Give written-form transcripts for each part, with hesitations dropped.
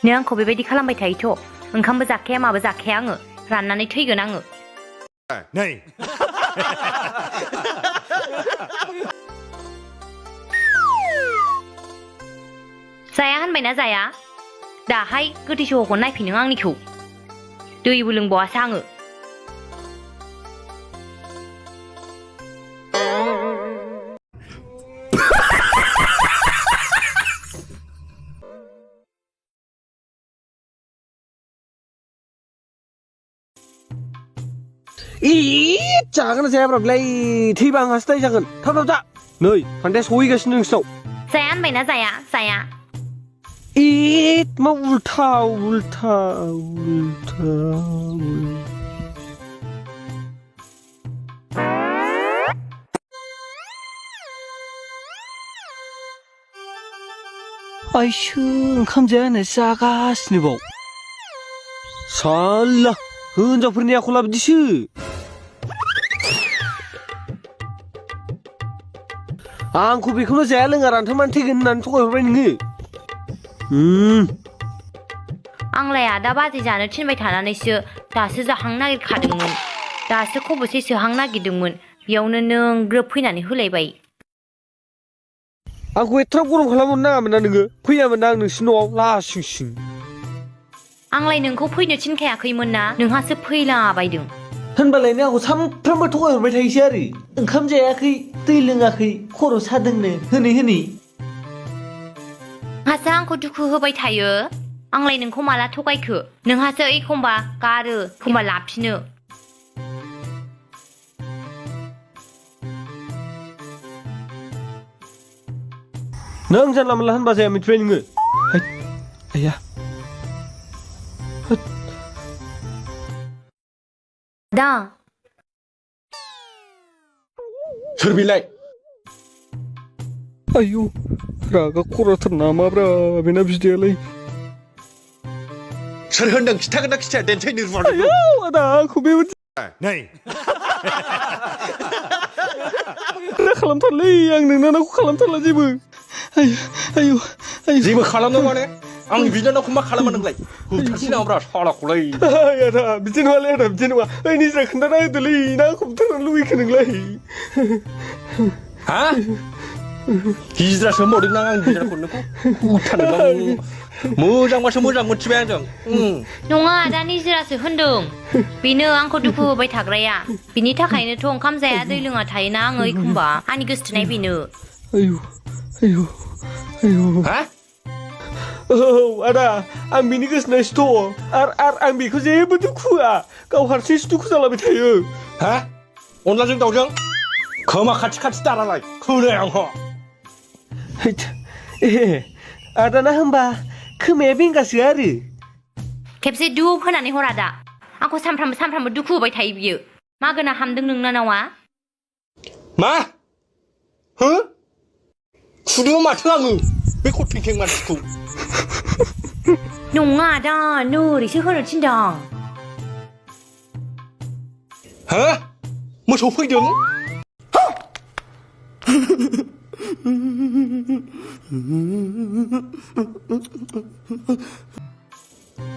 नों आंखौ बेबायदि खालामबाय थायोथ' ओंखामबो जाखाया माबो जाखाया आङो राननानै थैगोन आङो नै जाया होनबायना जाया दाहाय गोथै सहखौ नायफिनो आंनिखौ दैबो लोंबावासो आङो जागोन जायाब्रालाय थैबा आंहासो दाय जागोन थाब थाब जा नै फान्थाया सहैगासिनो नोंसिनाव जाया होनबायना जाया जाया मा उल्था उल्था उल्था आइसो ओंखाम जाया होननाय जागासिनो बाव साला हिनजावफोरनि आखला बिदिसो आंखौ बेखौनो जाया लोङा रानथाबनानै थैगोन होननानै थगायहरबाय नोङो आंलाय आदा बाजै जानो थिनबाय थानानैसो दासो जाहां नागिरखादोंमोन दासो खबसे सोहां नागिरदोंमन बेयावनो नों ग्रोब फैनानै होलायबाय आंखौ एथ्राब गरम खालामहरनो नाङामोन ना नोङो फैयामोन ना आं नोंसिनि न'आव लासिं सिं आंलाय नोंखौ फैनो थिनखायाखैमोन ना नोंहासो फैलाबायदों होनबालायनो आंखौ सानफ्रामबो थगायहरबाय थायोसै आरो ओंखाम जायाखै दै लोङाखै खर' सादोंनो होनै होनै नोंहासो आंखौ दुखु होबाय थायो आंलाय नोंखौ माला थगायखो नोंहासो एखमबा गारो एखमबा लाफिनो नों जानला मोनला होनबा जाया मिथिबाय नोङो आया दा सोर बिलाय आयु रागा खराथार नामाब्रा बेना बिदायालाय सोर होनदों खिथागोन ना खिथाया देनसै निर्माण आयौ आदा आंखौ बेबायदि नै खालामथारलै आं नोंनानावखौ खालामथारला जेबो आयु आयु आयु जेबो खालामनो माने आंनि बिनानावखौ मा खालामो नोंलाय होबथारसै नामाब्रा सालाखौलाय आदा बिदि नङालै आदा बिदि नङा ओइ निजा खोन्थाना होदोलै ना आंखौ बुथारनो लुबैखो नोंलाय हा गिज्रासो होनबावदों ना आंनि बिनानावखौ नोंखौ होबथानोबा मोजांबासो मोजां मोनथिबाय आंजों नङा आदा निजिरासो होनदों बेनो आंखौ दुखु होबाय थाग्राया बिनि थाखायनोथ' ओंखाम जाया दै लोङा थायोना आङो एखमबा आंनि गोसोथोनाय बेनो आयु आयु आयु हा औ आदा आं बिनि गोसोनायसोथ' आर आं बेखौ जेबो दुखु होआ गाव हारसिंसो दुखु जालाबाय थायो हा अनलाजों दाउजों खोमा खाथि खाथि दारालाय खोनाया आंहा आदाना होनबा खोमाया बेंगासो आरो खेबसे दुब होनानै हर आदा आंखौ सानफ्रामबो दुखु होबाय थायो बियो मागोना हामदों नोंनानावा मा हो खुदो माथो आङो बे खथेंथें मानसिखौ नङा आदा नोरैसो होनो थिनदों हो मोसौ फैदों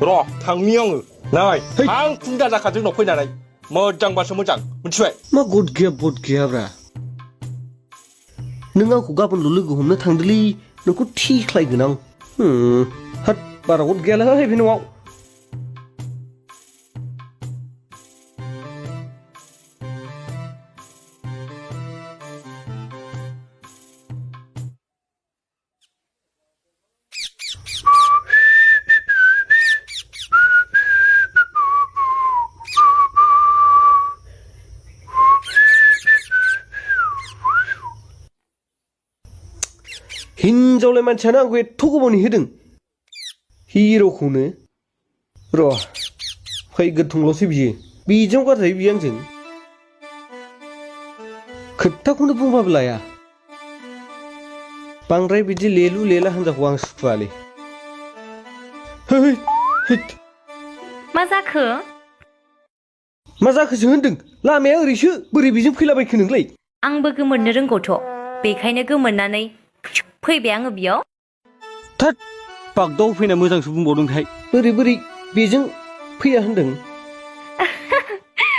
र' थांनि आङो नाय आं खुंदा जाखा जोंनाव फैनानै मोजांबासो मोजां मिथिबाय मा गद गैया बद गैयाब्रा नों आंखौ गाबोनल' लोगो हमनो थांदोलै नोंखौ थेख्लायगोन आं हाट बारा गद गैयालै बे न'आव हिनजावलाय मानसियानो आंखौ एथ' गोबाव नेहोदों हिर'खौनो र' फैगोन थंल'सै बियो बेजों गारजायो बियो आंजों खोथाखौनो बुंबाबो लाया बांद्राय बिदि लेलु लेला हान्जाखौ आं सुखुवालै मा जाखो मा जाखोसो होनदों लामाया ओरैसो बोरै बेजों फैलाबायखो नोंलाय आंबो गोमोरनो रोंगौथ' बेखायनो गोमोरनानै फैबाय आङो बेयाव थोद बागदाव फैना मोजांसो बुंबावदोंथाय बोरै बोरै बेजों फैया होनदों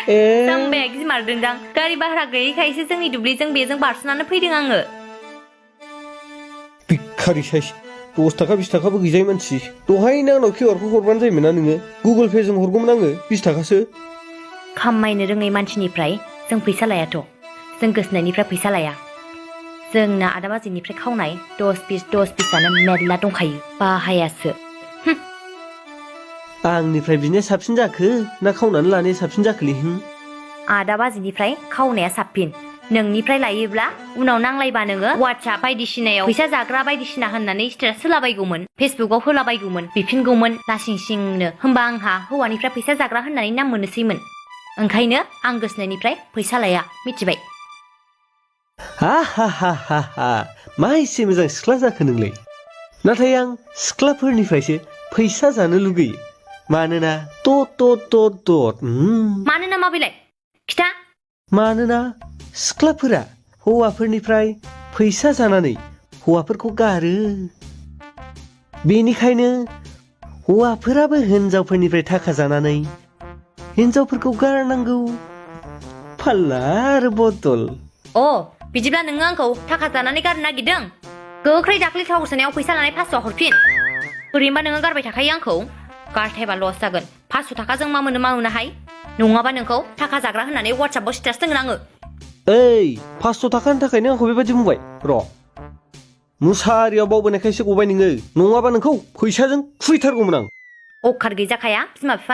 ए जों बे गिमारदोंदां गारि भारा गैयैखायसो जोंनि दुब्लिजों बेजों बारस'नानै फैदों आङो भिखारि साइस 10 थाखा 20 थाखाबो गैजायै मानसि दहायनो आंनाव किउआरखौ हरबानो जायोमोन ना नोङो गुगोल पे जों हरगौमोन आङो 20 थाखासो खामायनो रोङै मानसिनिफ्राय जों फैसा लायाथ' जों गोसोनायनिफ्राय फैसा लाया जोंना आदा बाजैनिफ्राय खावनाय 10 पिसानो मेरला दंखायो बाहायासो आंनिफ्राय बिनिया साबसिन जाखो ना खावनानै लानाया साबसिन जाखोलै आदा बाजैनिफ्राय खावनाया साबसिन नोंनिफ्राय लायोब्ला उनाव नांलायबा नोङो वाट्सएप बायदिसिनायाव फैसा जाग्रा बायदिसिना होननानै स्टेटास होलाबायगौमोन फेसबुकाव होलाबायगौमोन बिफिनगौमोन लासिं सिंनो होमबा आंहा हौवानिफ्राय फैसा जाग्रा होननानै नाम मोननोसैमोन ओंखायनो आं गोसोनायनिफ्राय फैसा लाया मिथिबाय हा हा हा हा हा मा एसे मोजां सिख्ला जाखो नोंलाय नाथाय आं सिख्लाफोरनिफ्रायसो फैसा जानो लुगैयो मानोना मानोना माबेलाय खिथा मानोना सिख्लाफोरा हौवाफोरनिफ्राय फैसा जानानै हौवाफोरखौ गारो बेनिखायनो हौवाफोराबो हिनजावफोरनिफ्राय थाखा जानानै हिनजावफोरखौ गारनांगौ फाल्ला आरो बदल अ बिदिब्ला नोङो आंखौ थाखा जानानै गारनो नागिरदों गोख्रै दाख्लै थाव सोनायाव फैसा लानाय 500 हरफिन ओरैनोबा नोङो गारबाय थाखायो आंखौ गारथायबा लस जागोन 500 थाखाजों मा मोनोहाय नङाबा नोंखौ थाखा जाग्रा होननानै वाट्सएपआव स्टेटास दोनगोन आङो ओइ 500 थाखानि थाखायनो आंखौ बेबायदि बुंबाय र' मुसारियाव बावबोनायखायसो गबाय नोङो नङाबा नोंखौ फैसाजों खुबैथारगौमोन आं अखार गैजाखाया बिमा बिफा